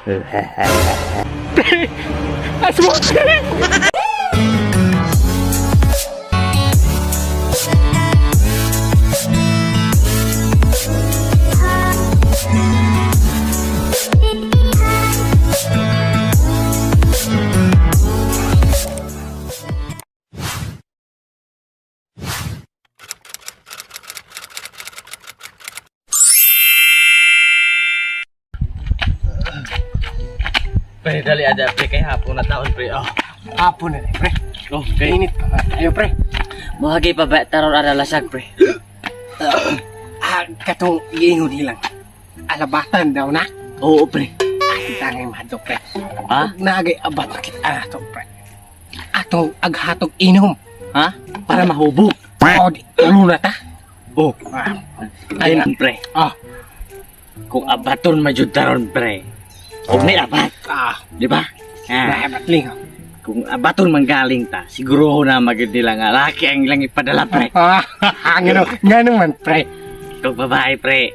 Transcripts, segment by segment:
Pre! Aswang, pre! Pre, dali ada pre kay hapon na taon pre. Oh. Hapon na pre. Oh, kay. Init pa nga tayo, pre. Mohagi pa ba taron ara lasag pre. Ah, katong giingon nilang. Alabatan daw na. Oo pre. Ay, tangay mahadlok, pre. Ha? Ug Naagay abat na kita na to, pre. Atong aghatog inom. Ha? Para mahubog. O, di, ulo na ta. Oh, Ah, ayun pre. Ah. Kung abaton majud taron pre. Og may abat, ah, di ba? Ah, naabat lingaw. kung abaton manggaling ta, siguro na magid nila nga laki ang ilang ipadala pre. Ah, ngano, ngano man, pre. Kung babae pre,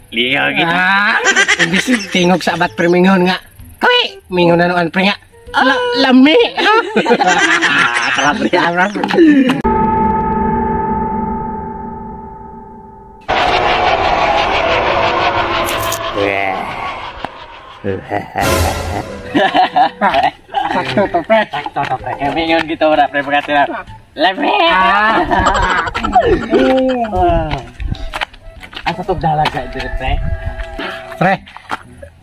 ligaw kita. Ah, imbis tingog sa abat pre mingon nga. Kwi, mingon na noon pre nga. La, lami. Ah, tara pre. Ah, Sakto to, pre. Sakto to pre. Kaya mingon kita ora pre pagkatira. Lami. Ah. Asa to dalaga dire pre? Pre,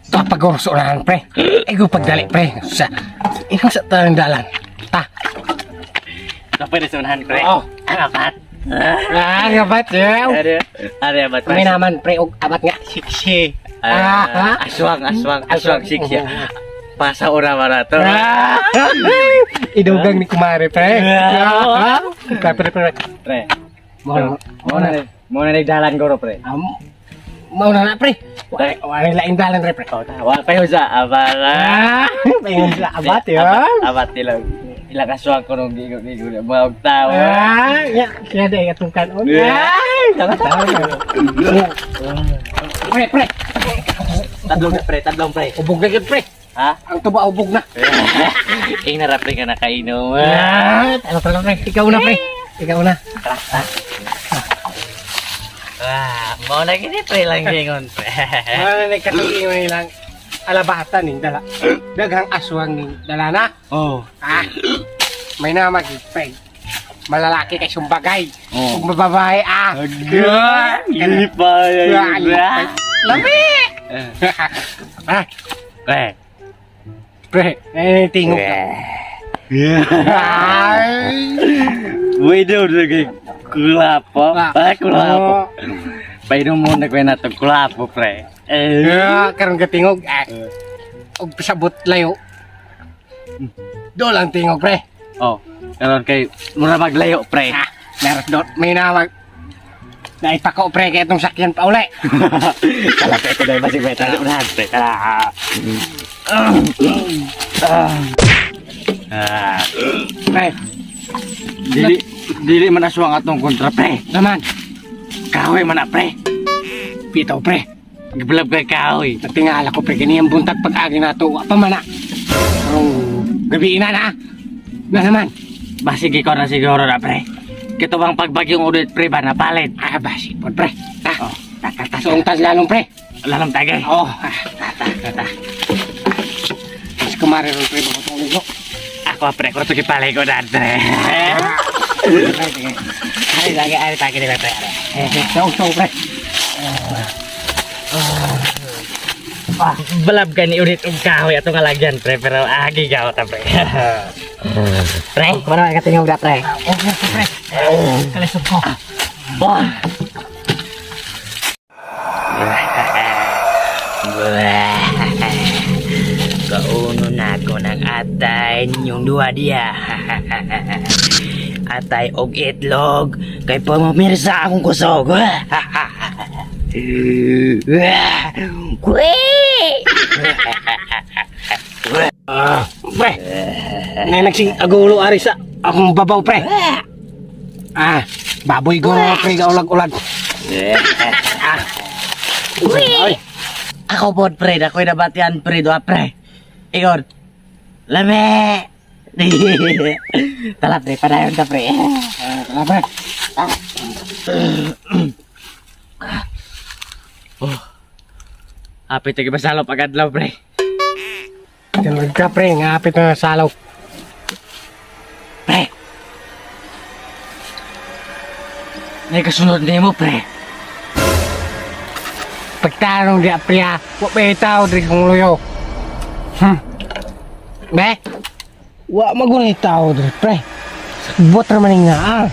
ito pag-urso na pre. Ego pagdali, pre. Sa, ikaw sa tanang dalan. Ta. Ito pwede sa unahan pre. Oo. Ang abat. Ah, nga ba, tiyaw? Ano? Ano abat? May naman, pre, og abat nga, siksi. Ah, Ah, ha? aswang, aswang, aswang, siksya. Pasa ora mara to. Ah! Idugang ni kumare, pre. Ah, pre, pre, pre. Pre. Mo na, Mo na mo na nagdalan goro pre. Mau na na, pre. Wala, wala lain dalan, pre, pre. Oh, ta, wa pa sa abala. Ah, paingon sila abat, yun. Abat ilang ilang aswang ko nung gigo gigo mga og tawo. Ah, ya, kaya dahil atong kanon. Yeah. Ay, tama, tama. Pre, pre. Tadlong pre, tadlong pre. Ubog na yun, pre. Ha? Ang tuba ubog na. Ing nara pre ka nakainom. Ah, tama, tama, pre. Ikaw na, pre. Ikaw na. Ah, mo na gini pre lang gingon pre. Ano na katong ilang alabatan ning dala. Daghang aswang ning dala na. Oh. Ah, may namag pre. Malalaki kay sumbagay. Oh. Ug mababae ah. Lipay. Ah, Lami. Ah, Pre. pre, eh tingog ka. Ay. Widow lagi kulapo. Ah, kulapo. Oh. Painom mo na ko na to kulapo pre. Eh. Ah, karon ka tingog. Ah. Og pasabot layo. Do lang tingog pre. Oh, karon kay mura maglayo pre. Ah, meron do may nawag. Naipako pre kay itong sakyan pa uli. Kala ko ito dahil basig pre. Tara unahan pre. Tara. Ah, Pre, dili dili man aswang atong kontra pre. naman. Kahoy man na pre. Pitaw pre. Giblab kay kahoy. Natingala ko pre ganiyang buntag pag-agi nato wa pa man na. Karong gabi na na. Na naman. Basig ikaw na siguro na pre. Kito bang pagbagyong ulit pre ba napalit? Ah, basi pod pre. Ta. Oh, ta ta ta. Suong tas lalong pre. Lalong tagay. Oh, ah, Ta ta ta ta. Mas kumare ron pre mga tulog mo. Ako pre, ko to gipalay ko na pre. Pre, sige. Ay, lagi ay tagay nila pre. Eh, suong suong pre. Ah, balab ka ni ulit og kahoy atong alagyan pre pero agi gaw ta pre. Pre, Kumano ka tingog da pre. Oh, pre. Kalisod ko. Wah. Kauno na ako ng atay ninyong duha diya. Atay og itlog kay pamumirsa akong kusog. Kwe! Ah, pre. Nay nagsing agulo ari sa akong babaw pre. Ah, baboy ko pre gaulag-ulag. Ah. Ay. Ako pod, pre, ako'y nabatian, pre, doa, pre. Igor, lame! Tala, pre, padayon ta, pre. Ah, tara, pre. Hapit tayo masalop agad adlaw, pre. Tinawag ka, pre, nga hapit na salaw. Pre! May kasunod nimo, pre. Pagtanong di pre ha, wa pa tao diri kong luyo. Be? Wa magunay tao diri, pre. Sabot ra man nga ah.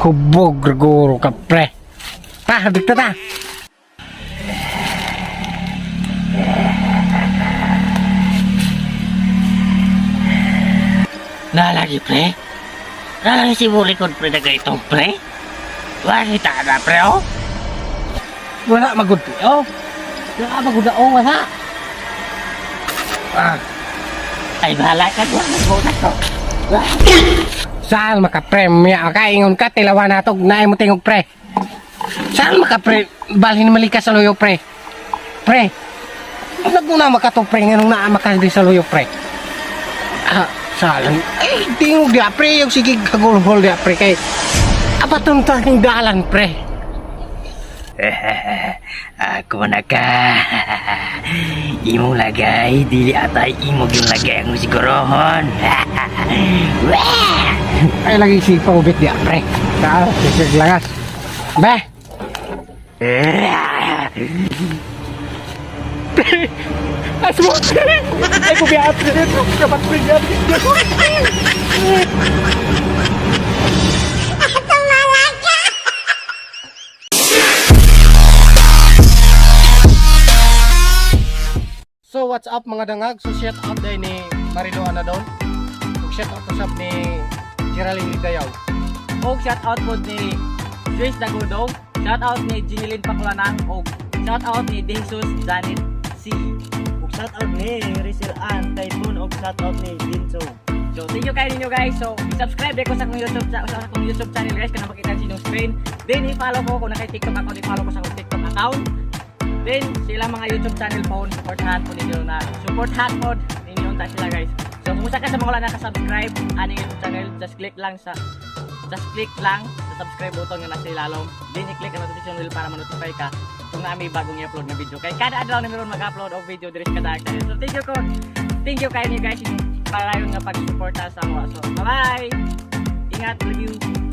Hubog guro ka, pre. Ta, dikta ta. Nalagi, pre. Nalagi si Bulikod, pre, na itong pre. Wala kita na, pre, oh. Wala magud pre, oh. Wala magud na, oh, wala. Ah, Ay, bahala ka, wala na ko. Saan maka pre? Miya ka ingon ka tilawan nato naay mo tingog, pre. Saan maka pre? Balhin malika sa luyo, pre. Pre. Naguna maka to, pre, nganong naa maka di sa luyo, pre. Ah, salan. Eh, tingog di pre, yung sige kagulhol di pre kay apaton ta ning dalan, pre. Ako na ka. Imong lagay, dili atay imong yung lagay ang sigurohon. Ay lagi si paubit di pre. Ka, sige langas. Be. Asmo. Ay ko biya pre. Dapat pre. So what's up, mga dangag? So shout out day ni Marilo Anadon. Ug shout out usab ni Geraldine Dayaw. Og shout out po ni Joyce Dagudo, shout out ni Jinilin Pakulanang, og shout out ni De Jesus Janet C. Ug shout out ni Rizal Ann Typhoon ug shout out ni Vinzo. So thank you kayo ninyo, guys. So i-subscribe ko sa akong YouTube sa akong YouTube channel, guys, kana makita sa inyong screen. Then i-follow ko kung naka TikTok account, i-follow ko sa akong TikTok account. Then sila mga YouTube channel po, supportahan po ninyo na supportahan po ninyo ta sila, guys. So kung usa ka sa mga wala naka-subscribe ani YouTube channel, just click lang sa subscribe button nga nasa ilalom. Then i-click ang notification bell para ma-notify ka kung naa may bagong i-upload na video. Kay kada adlaw na meron mag-upload og video diri sa Kadag channel. So thank you ko. Thank you kayo niyo, guys, para nga pag-suporta sa mga. So bye-bye. Ingat, love you.